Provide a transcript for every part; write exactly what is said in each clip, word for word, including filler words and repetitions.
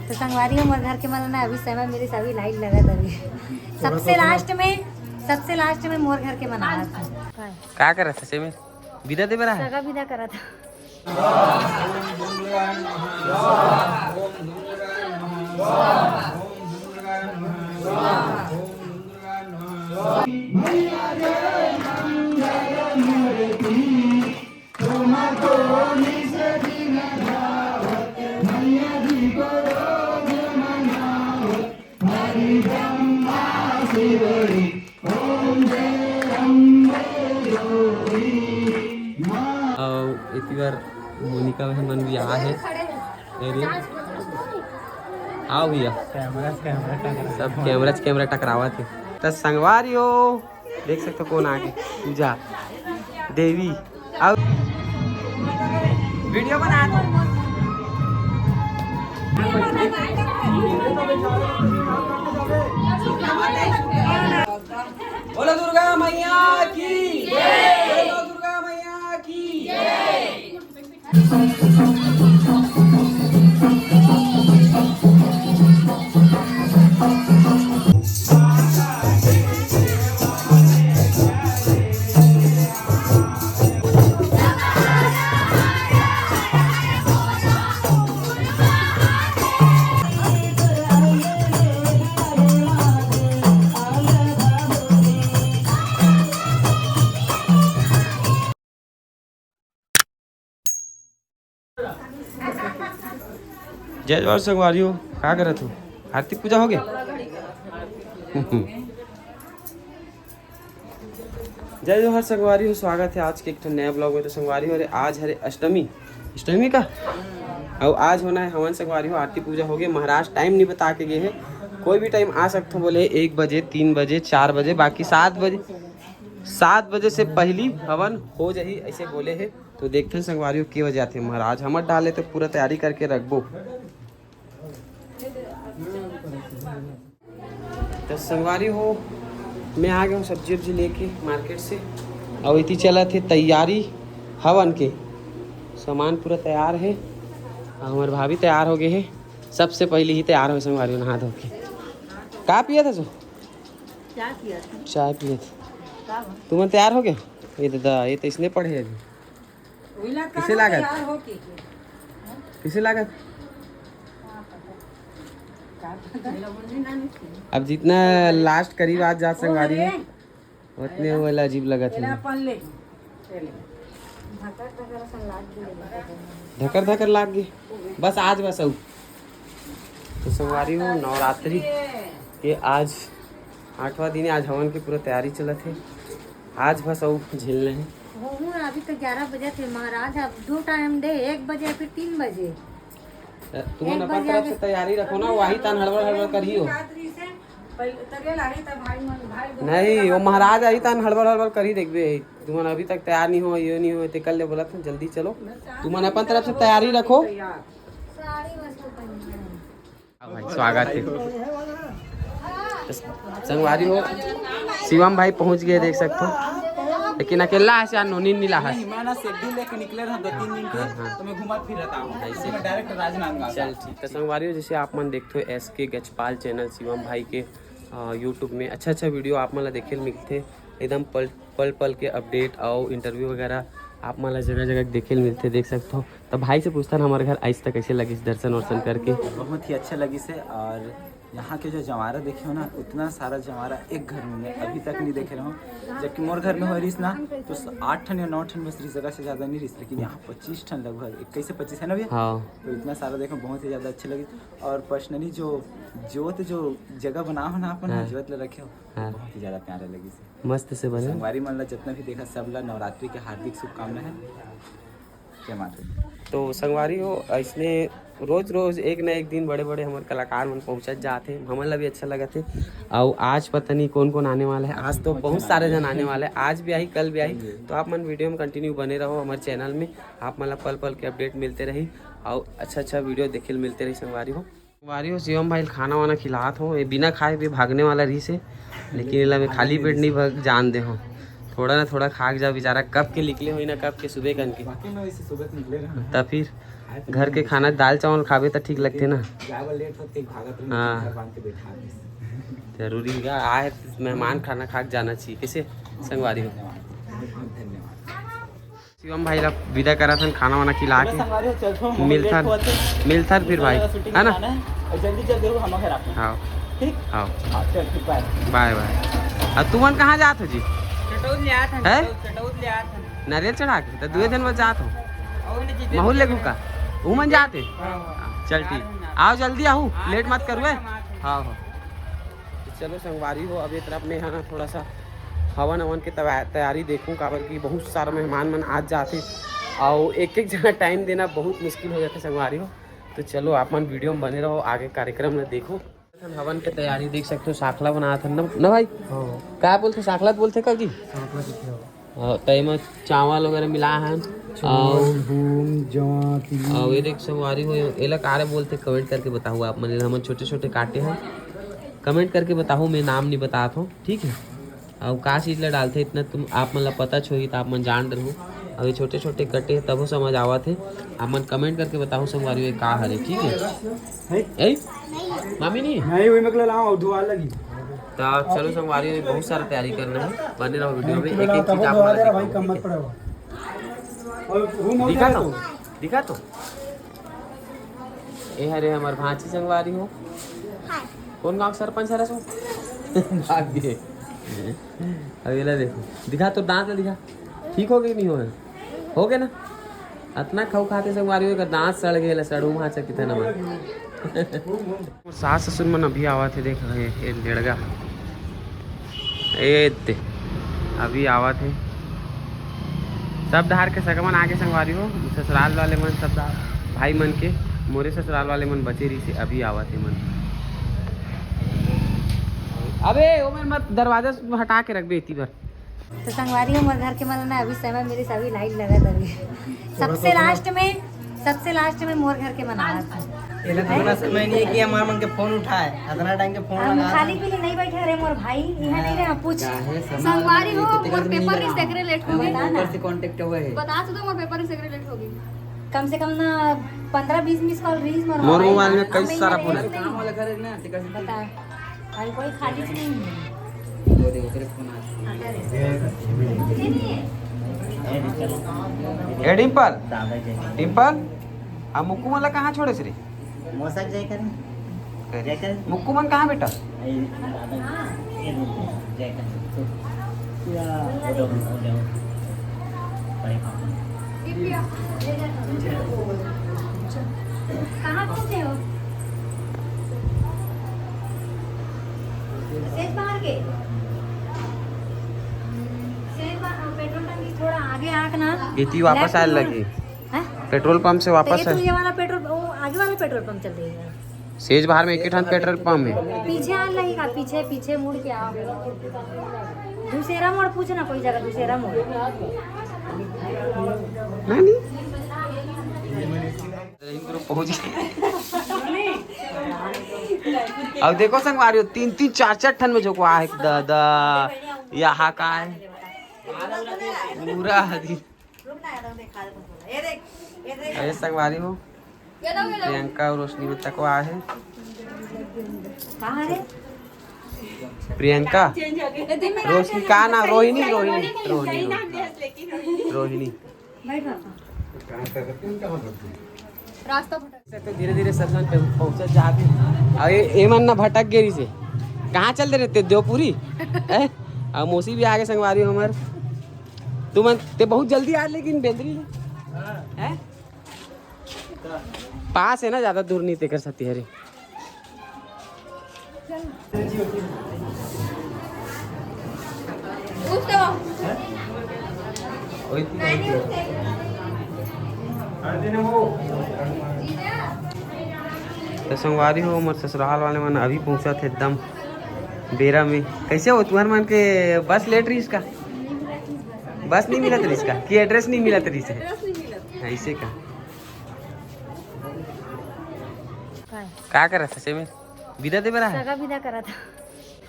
तो संगवारी हो, मोर घर के मन ना अभी समय मेरे सभी लाइट लगा दे। सबसे लास्ट में, सबसे लास्ट में मोर घर के मन आवत हे। का करत हस एमे? बिदा दे बर आए? सगा बिदा करत हे। अउ एती बार मोनिका बहन मन भी आ हे। अरे, आओ भैया। कैमरा कैमरा टकरा सब कैमरा से कैमरा टकरावत हे। त संगवारी हो, देख सकथो कोन आगे, पूजा देवी। अब वीडियो बना। बोलो दुर्गा मैया की जय। बोलो दुर्गा मैया की जय। जय जोहार संगवारी हो, का करत हो? आरती पूजा हो गया। जय जोहार संगवारी हो, स्वागत है आज के एक ठन नया ब्लॉग में। तो संगवारी हो, अरे आज हरे अष्टमी, अष्टमी का, अउ आज होना है हवन संगवारी हो, आरती पूजा हो गए। महाराज टाइम नहीं बता के गए हैं, कोई भी टाइम आ सकते हो बोले, एक बजे, तीन बजे, चार बजे, बाकी सात बजे, सात बजे से पहली हवन हो जाही ऐसे बोले हैं। तो देखते हैं संगवारी हो के बजे आते हैं महाराज, हमर डाले तो पूरा तैयारी करके रखबो। तो संगवारी हो, मैं आ गया हूँ सब्जी उब्जी लेके मार्केट से। अउ इति चलत हे तैयारी हवन के, सामान पूरा तैयार है। अउ हमार भाभी तैयार हो गए है, सबसे पहले ही तैयार हो संगवारी हो नहा धो के। का पिया था सो? क्या किया था? चाय पिया था। का बा? तुमन तैयार हो गया? ये दादा, ये तो इसने पढ़े अभी। ओइला का किसे लागत? तैयार हो के? किसे लागत? का पता? मेरा मुंडी ना निकली। अब जितना लास्ट करीब आज जात संगवारी हो, उतने वाला अजीब लगत मेरा है। अपन ले। चले। धकर धकर लाग गई बस आज बस अउ। तो संगवारी हो, नवरात्रि के आज आठवां दिन है, आज हवन के पूरा तैयारी चलत है। आज बस अउ झेलना है। हो हूँ, अभी तो ग्यारह बजे थे महाराज, अब दो टाइम दे, एक बजे फिर तीन बजे। तुमन अपन तरफ से तैयारी रखो ना, वही तान हड़बड़ हड़बड़ करियो। पहले तरियल आ रही था भाई मन, भाई दो नहीं, वो महाराज आई तान हड़बड़ हड़बड़ करी देखबे। तुमन अभी तक तैयार नहीं हो, ये नहीं हो, ते कर ले बोला था, जल्दी चलो। तुमन अपन तरफ से तैयारी रखो। तैयार। साड़ी मस्त पहनी है। हाँ भाई, स्वागत है। संगवारी हो, शिवम भाई पहुंच गए, देख सकते हो, लेकिन अकेला है, यार नोनी नहीं लाहा। मैं ना शेड्यूल लेके निकले रहा दो तीन दिन के, तो मैं घूमत फिरत आऊँ। मैं डायरेक्ट राजनांदगांव। चल ठीक है संगवारी हो, जैसे आप मन देखते हो एस के गजपाल चैनल शिवम भाई के यूट्यूब में अच्छा अच्छा वीडियो आप मन ला देखे ल मिलथे, एकदम पल पल पल के अपडेट अउ इंटरव्यू वगैरह आप मन ला जगह जगह देखे ल मिलथे। देख सकते हो, तो भाई से पूछता ना हमारे घर आइस तक कैसे लगिस दर्शन वर्शन करके। बहुत ही अच्छा लगिस है। और यहाँ के जो जवारा देखे हो ना, उतना सारा जवारा एक घर में मैं अभी तक नहीं देखे रहा हूँ। जबकि मोर घर में हो रहीस ना, तो स- आठ ठन या नौ ठन बस रहीस, जगह से ज़्यादा नहीं रहीस, लेकिन यहाँ पच्चीस ठन लगभग, इक्कीस से पच्चीस है ना भैया? हाँ। तो इतना सारा देखो, बहुत ही ज़्यादा अच्छे लगिस। और पर्सनली जो जोत, जो जगह बना हो ना अपन, हाँ। जोत ले रखे हो, हाँ। बहुत ही ज़्यादा प्यारा लगिस है। मस्त से बने। संगवारी मन ला जितना भी देखा, सब ला नवरात्रि के हार्दिक शुभकामनाएं। जय माता दी। तो संगवारी हो, ऐसने रोज रोज एक ना एक दिन बड़े बड़े हमर कलाकार मन पहुंचत जात हे, हमन ला भी अच्छा लगत हे। अउ आज पता नहीं कौन कौन आने वाला है, आज तो बहुत सारे जन आने वाला है, आज भी आही, कल भी आही। तो आप मन वीडियो में कंटिन्यू बने रहो हमारे चैनल में, आप मन ला पल पल के अपडेट मिलते रही अउ अच्छा अच्छा वीडियो देखे ल मिलते रही संगवारी हो। संगवारी हो, शिवम भाई ल खाना वाना खिलात हो, ये बिना खाए भी भागने वाला रहीस हे, लेकिन एला मैं खाली पेट नहीं भाग जान दे हो, थोड़ा ना थोड़ा खा के जा बेचारा, कब के निकले हो ना, कब के सुबह कन के। वाकई में वैसे सुबह से निकले रहे हैं। तब फिर घर के खाना दाल चावल खाबे त ठीक लगथे ना। जाए बर लेट होथे, भागत रहना, हाँ। घर बांध के बैठा दे। जरूरी हे, आए मेहमान खाना खा के जाना चाहिए। कैसे संगवारी हो? धन्यवाद, धन्यवाद। शिवम भाई ला विदा करत हन, खाना वाना खिला के। संगवारी हो, चलथन, मिलथन, लेट होथे। मिलथन फिर भाई, शूटिंग है ना? करना है, और जल्दी जल्दी हम घर आते हैं। हाँ। ठीक? हाँ। हाँ, चल, ठीक, बाय। बाय बाय। अब तुमन कहाँ जात हो जी? चटौद ले आत हन, हैं? चटौद, चटौद ले आत हन। नारियल चढ़ा के? तो दुए दिन में जात हो। और नहीं, जीते महू ले लेगू का? उमन जाते? हाँ, हाँ। चल ठीक। आओ जल्दी आहू, हाँ, लेट मत करू, है? हाँ, हाँ। तो चलो संगवारी हो, अब ये तरफ में है ना, थोड़ा सा हवन अवन के तवा-, तैयारी देखूं, काबर कि बहुत सारा मेहमान मन आज जाते, और एक एक जना टाइम देना बहुत मुश्किल हो जाता संगवारी हो। तो चलो आप मन वीडियो में बने रहो, आगे कार्यक्रम में देखो। हवन के तैयारी देख सकते हो, साखला बनात हन ना, ना भाई? हाँ। का बोलथे, साखला बोलथे का जी? साखला किथे हो? हाँ, त एमा चावल वगैरह मिला हन। चावल, और हूम, जवा, तिली। और ये देख संगवारी हो, एला कारे बोलथे, कमेंट करके बताहू आप मन। हमन छोटे छोटे काटे हैं, कमेंट करके बताहू, मैं नाम नहीं बतात हूँ, ठीक है। और का चीज ला डालथे इतना, तुम आप मन ला पता छोही, त आप मन जान डरहू। अभी छोटे छोटे कटे हैं, तभो समझ आवत है। आप मन कमेंट करके बताहू संगवारी हो, ये का हरे, ठीक है। है? ए? मामी नहीं? नहीं, वही मतलब लाओ, धुआ लगी। तो चलो संगवारी हो, बहुत सारा तैयारी करना है, बने रहो वीडियो में, एक एक चीज आप मन ला दिखाऊंगा, ठीक है? दिखा तो, दिखा तो। ए हरे हमर भांची संगवारी हो। कौन गांव के सरपंच हरे सो? भाग गे। अब एला देखो, दिखा तो दांत ला दिखा, ठीक हो गे कि नहीं हो? हो गे ना? अतना खाऊ खाथे संगवारी हो, एकर दांत सड़ गे, एला सड़ू भांचा किथे ना मन। सास ससुर मन अभी आवत हे, देख रहे, ए डेड़गा। ए ते, अभी आवत हे। सब डहार के सगा मन आगे संगवारी हो, ससुराल वाले मन सब डहार, भाई मन के, मोरे ससुराल वाले मन बचे रहिसे, अभी आवत हे मन। अबे, ओमेर मत, दरवाजा हटा के रखबे एती बर। तो संगवारी हो, मोर घर के मन ना अभी समय मिलिस, अभी लाइन लगत अभी। सबसे लास्ट में, सबसे लास्ट में मोर घर के मन आवत हे। एला तो इतना समय नहीं है कि हमार मन के फोन उठाए, इतना टाइम के फोन हम लगा। खाली पीली नहीं बैठे रहे मोर भाई, यहाँ नहीं रहे, पूछ। काहे समय संगवारी हो, कितने मोर दिन पेपर नहीं रिहिस, लगा? तेकरे लेट हो गे। बता ना। पेपर से कॉन्टेक्ट हुआ है। बता तो दो, मोर पेपर रिहिस, तेकरे लेट हो गे। कम से कम ना पन्द्रह बीस मिस कॉल रिहिस मोर मोर भाई। मोबाइल में कई अब मैं सारा यहाँ फोन है। नहीं काम वाला घर है ना, तेकर से बता। भाई, कोई खाली चीज नहीं है। वो देखो, तेरे फोन आ चुका है। ए डिंपल, डिंपल, आ मुक्कू मन ला कहाँ छोड़े से रे? मोसक जाए कर, करे। जाए कर। मुक्कू मन कहाँ बेटा? ए, दादा, ए, जाए कर। या, वो दो, वो दो। बड़े पापा। कहाँ पहुँचे हो? सेज बाहर के? सेज बाहर, पेट्रोल टंकी थोड़ा आगे आके ना। ये ती वापस लेफ्ट आए मुड़। लगी। हैं? पेट्रोल पंप से तो वापस ये तो है। ये वाला पेट्रोल, वो आगे वाला पेट्रोल पंप चल रही है। सेज बाहर में एक ही ठान पेट्रोल पंप है। पीछे आ लगी का? पीछे, पीछे मुड़ के आओ। दूसरा मोड़ पूछना, कोई जगह दूसरा मोड़। नानी। पहुंच गए। अब देखो संगवारी हो, तीन तीन चार चार ठन में झोंकवा है, दादा, यहाँ का है पूरा हदी। अरे संगवारी हो, प्रियंका और रोशनी में तकवा है। कहाँ रे? प्रियंका, रोशनी का नाम? रोहिणी, रोहिणी, रोहिणी, रोहिणी। रास्ता भटक। तो धीरे धीरे सदन पे पहुंचत जात हे। अउ ए, एमन ना भटक गे रिसे। कहाँ चल दे रहे ते देवपुरी? हैं? अउ मौसी भी आगे संगवारी हमर। तुमन ते बहुत जल्दी आ, लेकिन बेंदरी है। हैं? पास है ना, ज्यादा दूर नहीं तेकर सती हरे। तो संगवारी हो, मोर ससुराल वाले मन अभी पहुंचत हे एकदम बेरा में। कैसे हो तुम्हार मन के बस लेट रही इसका? बस नहीं मिलत रही इसका कि एड्रेस नहीं मिलत रही से? ऐसे का? का करत हस एमे? विदा दे बर आए? सगा विदा करत हस।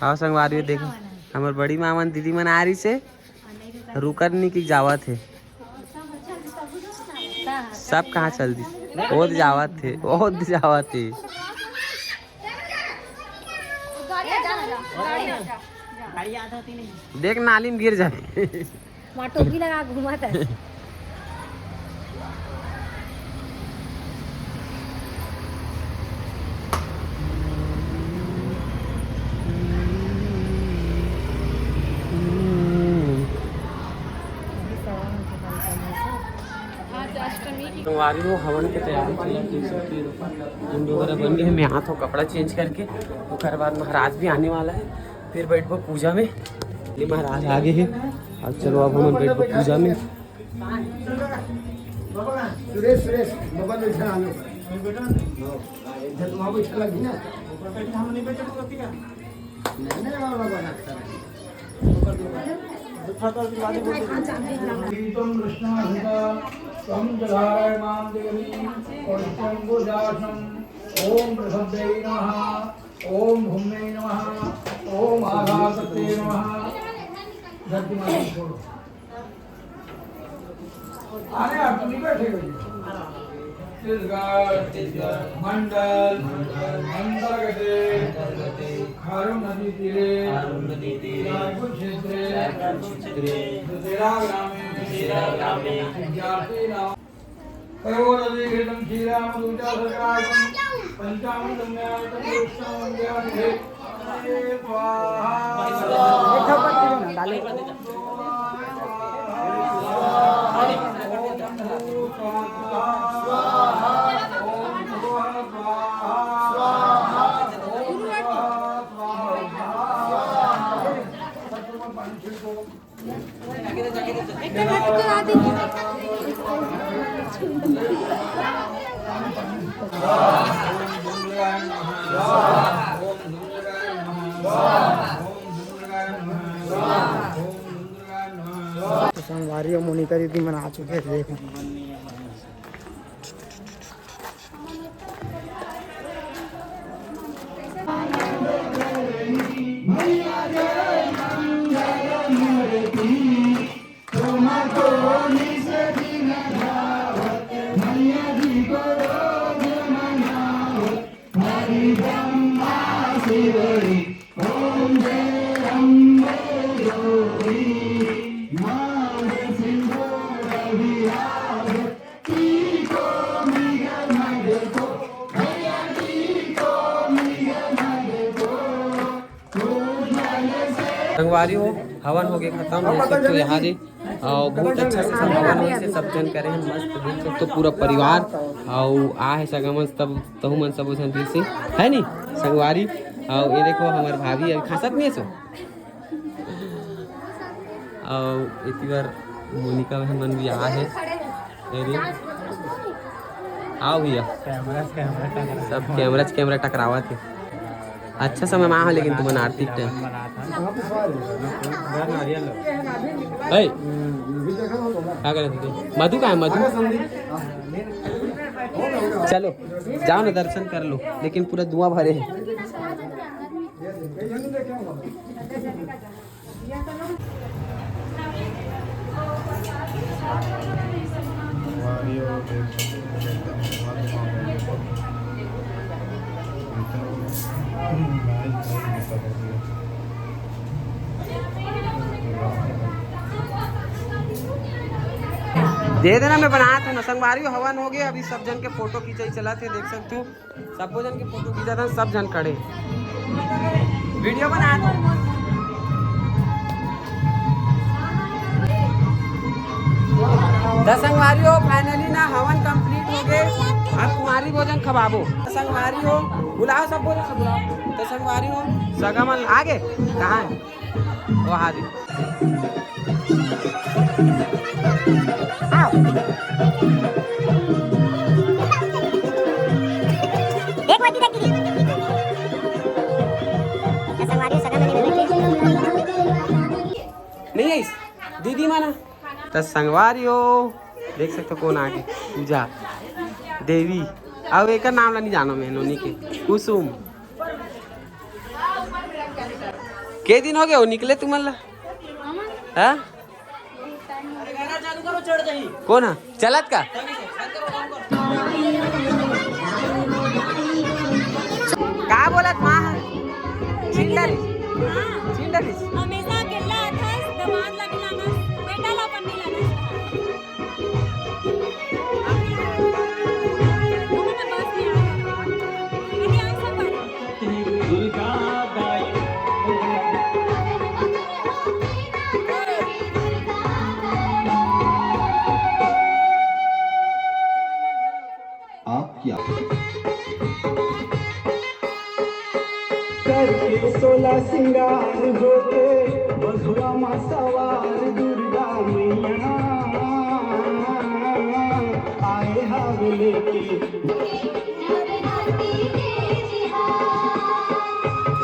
हाँ संगवारी हो, देखो हमर बड़ी माँ मन दीदी मन आ रही से, रुकत नहीं कि जावत हे। सब कहाँ चल दी? ओद जावत हे, ओद जावत हे। देख, नाली में गिर जाए। वहाँ टोपी लगा घूमत है। संगवारी हो, हवन के तैयारी चलत हे, सबके झुंड वगैरह बन गए। मैं हाथ कपड़ा चेंज करके, ओकर बाद महाराज भी आने वाला है, फिर बैठबो पूजा में। ये महाराज आ गए हैं। अब चलो, अब हम बैठबो पूजा में। सुरेश, सुरेश, मोबाइल में इधर आने पर। इधर तो वहाँ बैठा लगी ना। नहीं, नहीं, बाबा, बाबा, अच्छा है। प्रीतं कृष्णाहृता त्वं च धारयमां देवी पुष्पं भुजासम्। ॐ पृथ्व्यै नमः, ॐ भूम्यै नमः, ॐ आधारशक्त्यै नमः। धरती माता को छोड़ो। अरे यार, तुम ही बैठे हो। छत्तीसगढ़ मंडल अंतर्गते खारून नदी तीरे रायपुर क्षेत्रे दुसेरा ग्रामे विद्यार्थी नाम तयोरधिगृहीतं क्षीरामदूचा सर्कराकं पञ्चामृतं न्यायतं दुष्टं मञ्जरानिधे स्वाहा। तो संगवारी और मोनिका दीदी मन आ चुके हैं, देखो। संगवारी हो, हवन हो गए खत्म, देख सकते हो यहाँ रे। और बहुत अच्छा से सब हवन होइस हे, सब जन करे हैं मस्त, देख सकते हो पूरा परिवार। और आ है सगा मन, तब तहु मन सब ओसन दिल से, है नी संगवारी। और ये देखो हमार भाभी अभी खांसत नहीं है सो। और एक बार मोनिका बहन मन भी आ है। अरे, आओ भैया। कैमरा से कैमरा टकरा। सब कैमरा से कैमरा टकरावत है। अच्छा समय में आ, लेकिन तुमन आरती के टाइम। है। का करत हे? मधु का है, मधु? चलो, जाओ ना, दर्शन कर लो, लेकिन पूरा धुआं भरे है। दे देना, मैं बनात हूँ ना। संगवारी हो, हवन हो गए, अभी सब जन के फोटो खींचाई चलत हे, देख सकते हो। सबो जन के फोटो खींचत हन, सब जन खड़े। वीडियो बना दो। त संगवारी हो, finally ना हवन complete हो गए। अब कुमारी भोजन खवाबो। त संगवारी हो, बुलाओ सब, बोलो सब बुलाओ। त संगवारी हो, सगा मन आगे कहाँ है? वो हादी। आओ। एक बार दीदी, दीदी। संगवारी हो, सगा मन नहीं बैठे। नहीं आइस? दीदी माना। त संगवारी हो, देख सकते हो कौन आगे। पूजा देवी। अब एक नाम ला नहीं जानो मैं, नोनी के। कुसुम। के दिन हो गए हो निकले तुमन ला? हाँ? कौन है? चलत का? का बोलत माँ ह? छीन डालिस। हाँ। छीन डालिस। हमेशा अकेला आथस, दमाद ला भी लानस, बेटा ला अपन नहीं लानस। आप क्या करके सोला सिंगार होके बघवा मा सवार दुर्गा मैया आए हावे लेके।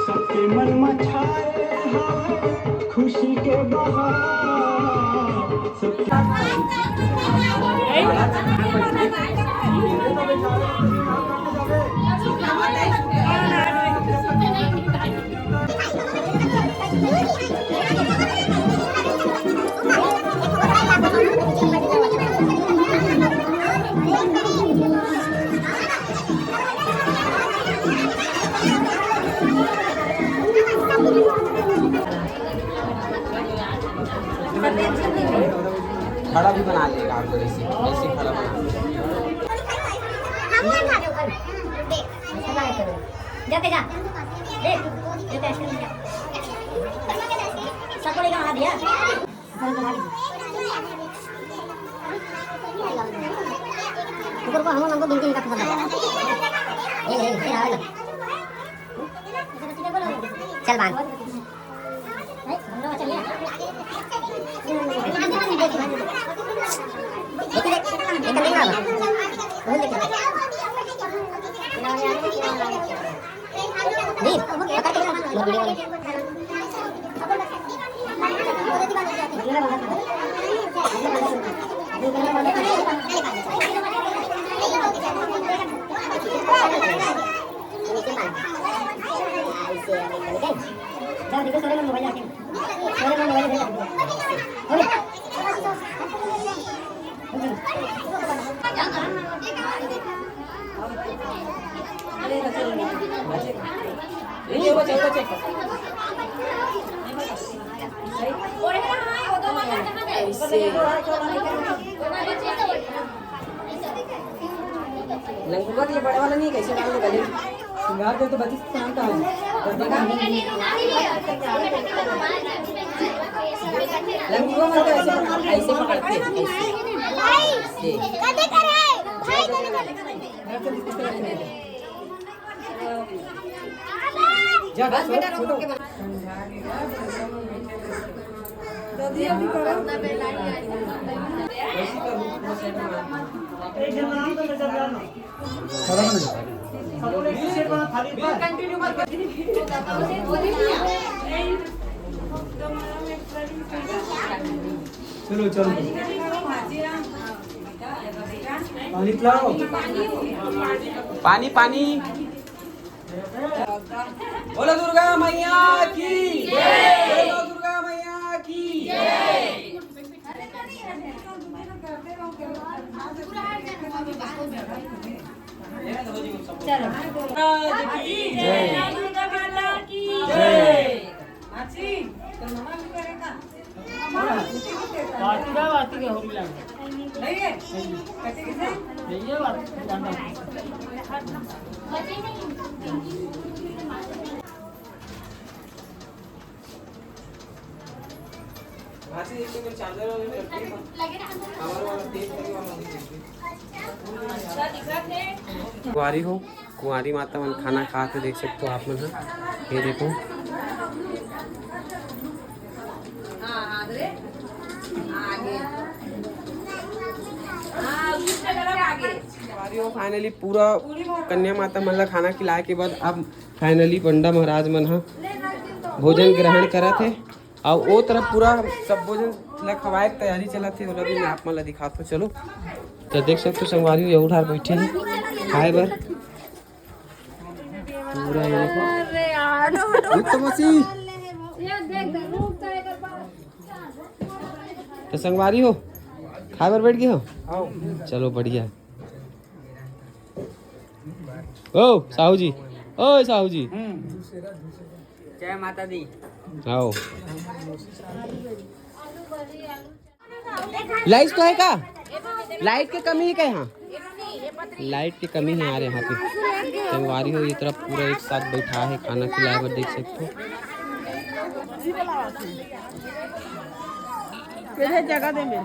सबके मन मा छाए हावे खुशी के बहार। सबके खड़ा भी बना लेगा आपको, ऐसे ऐसे खड़ा बना लेगा। जाके जा। देख, ये तो आइसक्रीम दिया। सबको लेके आ दिया। ऊपर को हम लोग को बिल्कुल इनका पसंद है। ये, ये, ये आवे ना। चल बांध। लंगुआ के बड़े वाला नहीं, कैसे डाल दे गले? सिंगार दे तो बची शांत आ। लंगुआ मत ऐसे पकड़, ऐसे पकड़ते हैं, ऐसे। भाई, ये। कदे करे? भाई, कदे करे? जा, बस बेटा, छोड़, रोक के छोड़। बना। चलो, चलो। पानी पिलाओ। पानी, पानी। बोलो दुर्गा मैया की जय। बोलो दुर्गा मैया की जय। चलो। दुर्गा माता की जय। जय। आती का, आती का, होली लगा। नहीं है? कथी के से? नहीं है, बात, जाना। कुंवारी हो, कुंवारी माता मन खाना खात हे, देख सकते हो आप मन ह। ये देखो। कुंवारी हो, finally पूरा कन्या माता मन ला खाना खिलाए के बाद अब finally पंडा महाराज मन ह भोजन ग्रहण करत हे। अउ ओ तरफ पूरा सब भोजन ला खवाए के तैयारी चलत हे, ओला भी मैं आप मन ला दिखात हूँ। चलो, तो देख सकते हो संगवारी हो, यहू ठार बैठे हे खाए बर। पूरा ये देखो। अरे यार। रुक तो मसी। ये देख, देख, रुक तो एक बार। तो संगवारी हो, खाए बर बैठ गए हो? चलो, बढ़िया। ओ साहू जी, ओ साहू जी। हम्म। जय माता दी। आओ। लाइट तो है का? लाइट के कमी है का यहाँ? लाइट के कमी है यार यहाँ पे। संगवारी हो, ये तरफ पूरा एक साथ बैठा है, खाना खिलाए बर देख सकते हो। जगह दे मेरे।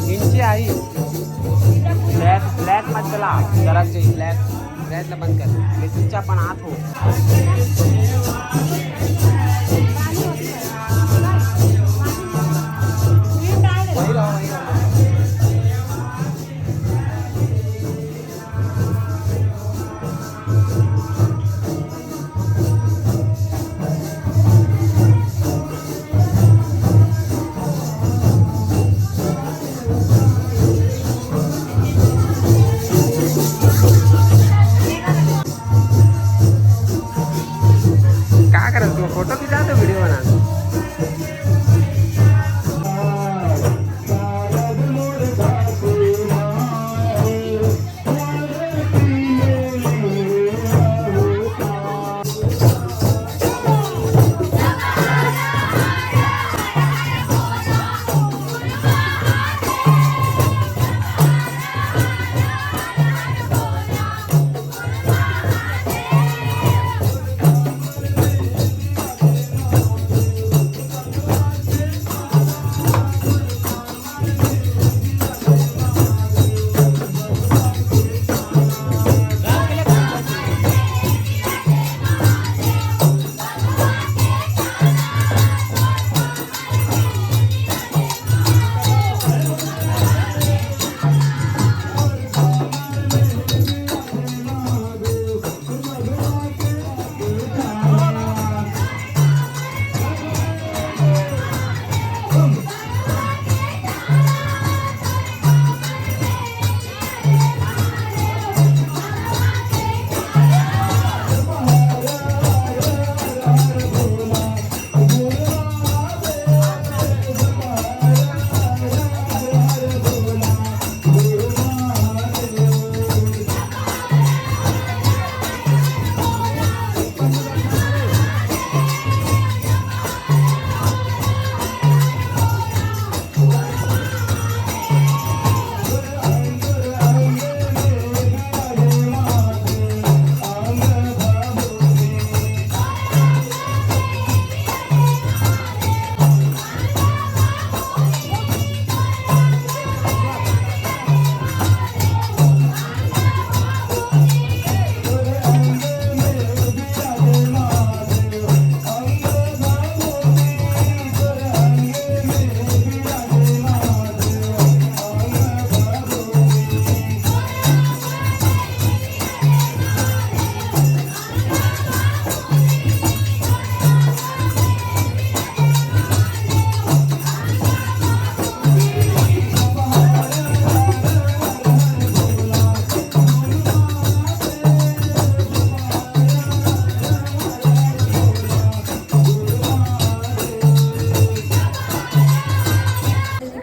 नीचे आई। फ्लैश, फ्लैश मत चला, जरा से फ्लैश, फ्लैश ला बंद कर। मैं चुपचाप अपन हाथ हो। वही रहो, वही रहो। का करत हो? फोटो खिंचा तो वीडियो बना।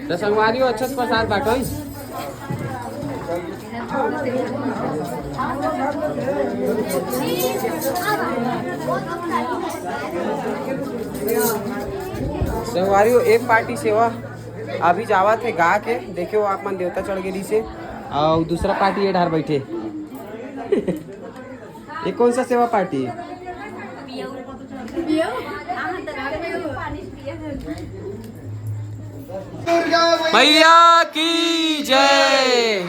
तो संगवारी हो, अच्छा से प्रसाद बांटो। संगवारी हो, एक पार्टी सेवा अभी जावत हे गा के, देखे हो आप मन, देवता चढ़ गे रहिसे, अउ दूसरा पार्टी ये डहर बैठे। ये कौन सा सेवा पार्टी? भैया की जय।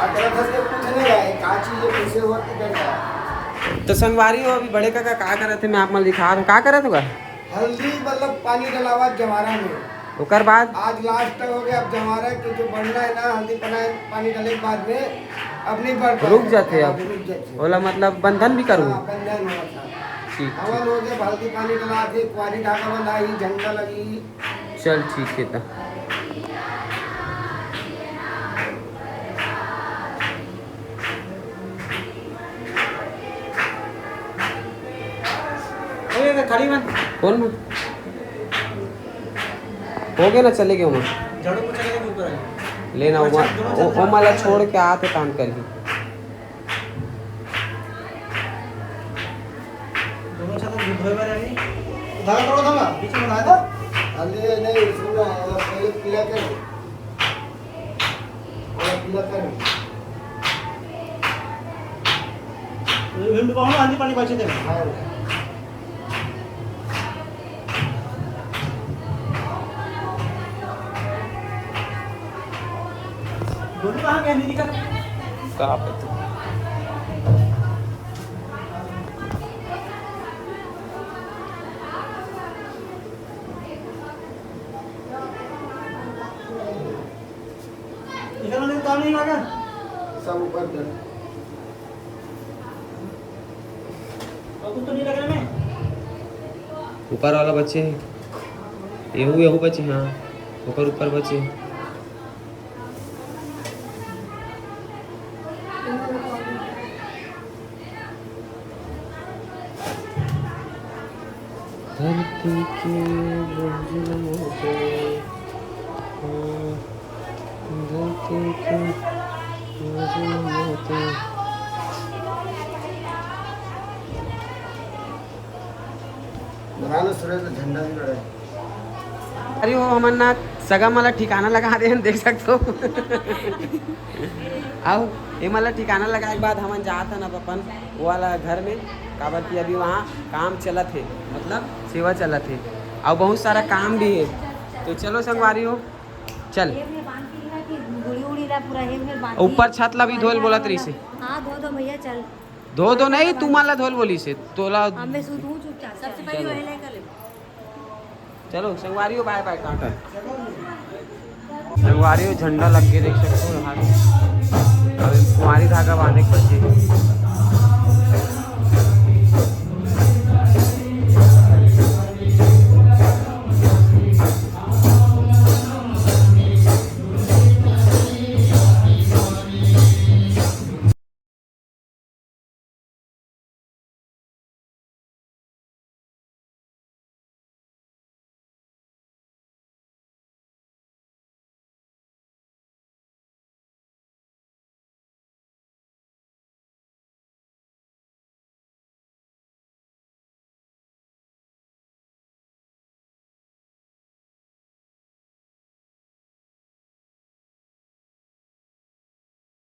अगर धस के पूछने गए, का चीज है, कैसे हुआ, किधर का? तो संगवारी हो, अभी बड़े काका का करत हे, मैं आप मन दिखा रहा हूँ। का करत होगा? हल्दी मतलब पानी डलावा जवारा में। ओकर बाद? आज लास्ट हो गया, अब जवारा के जो बनना है ना, हल्दी पना-, पानी डाले के बाद में अब नहीं बढ़ पाएगा। रुक जाते हाँ, अब। रुक जाते। ओला मतलब बंधन भी करूँ? हाँ, बंधन हुआ था। ठीक, हवन ठीक। हो गया, हल्दी पानी डला थे, कुआरी धागा बंधा ही, झंडा लगी। चल ठीक है तो। ए, ए, खड़ी बन। कौन में? हो गया ना, चले गए वहाँ। झाड़ू पोछा करके ऊपर आ जाओ। लेना अच्छा, ओमा, दोनों ओ, साथ ओमा ला झाड़ू छोड़ के आते काम करिए। दोनों साथ धोए बर आ गई। धागा करो, धागा। बीच में बनाया था। हल्दी नहीं, इसमें पहले पीला कर। भिंड पाहूँ, आंधी पानी पाछे देना। दोनों कहाँ गए, नहीं दिखा। का पता। इधर वाले उतार नहीं लगा। सब ऊपर कर। और कुछ तो नहीं लग रहा है। ऊपर वाला बचे हे। यहू, यहू बचे, हाँ। ओकर ऊपर बचे। धरती के मजनू मोती, धरती के मजनू मोती। बना लो सुरेश, झंडा भी लड़ाए। अरे वो हमन ना सगा मन ला ठिकाना लगा दे हन, देख सकत हो। अउ ए मन ला ठिकाना लगाए के बाद हमन जात हन अब अपन वो वाला घर में, काबर कि अभी वहाँ काम चलत हे, मतलब सेवा चलत हे, अउ बहुत सारा काम भी हे। तो चलो संगवारी हो, चल। ये में बांध के ना कि गुड़ी उड़ी ला पूरा ये में बांध ऊपर के छत ला भी धोल बोलत रहिसे। हाँ, धो दो भैया, चल। धो दो नहीं, तुमन ला धोल बोलिसे, तोला। हाँ, मैं सूतूं चुपचाप। सबसे पहले वही लेकर ले। चलो संगवारी हो, बाय बाय, टाटा। संगवारी हो, झंडा लग के देख सकते हो यहाँ पे। अब कुंवारी धागा बांधे के बचे।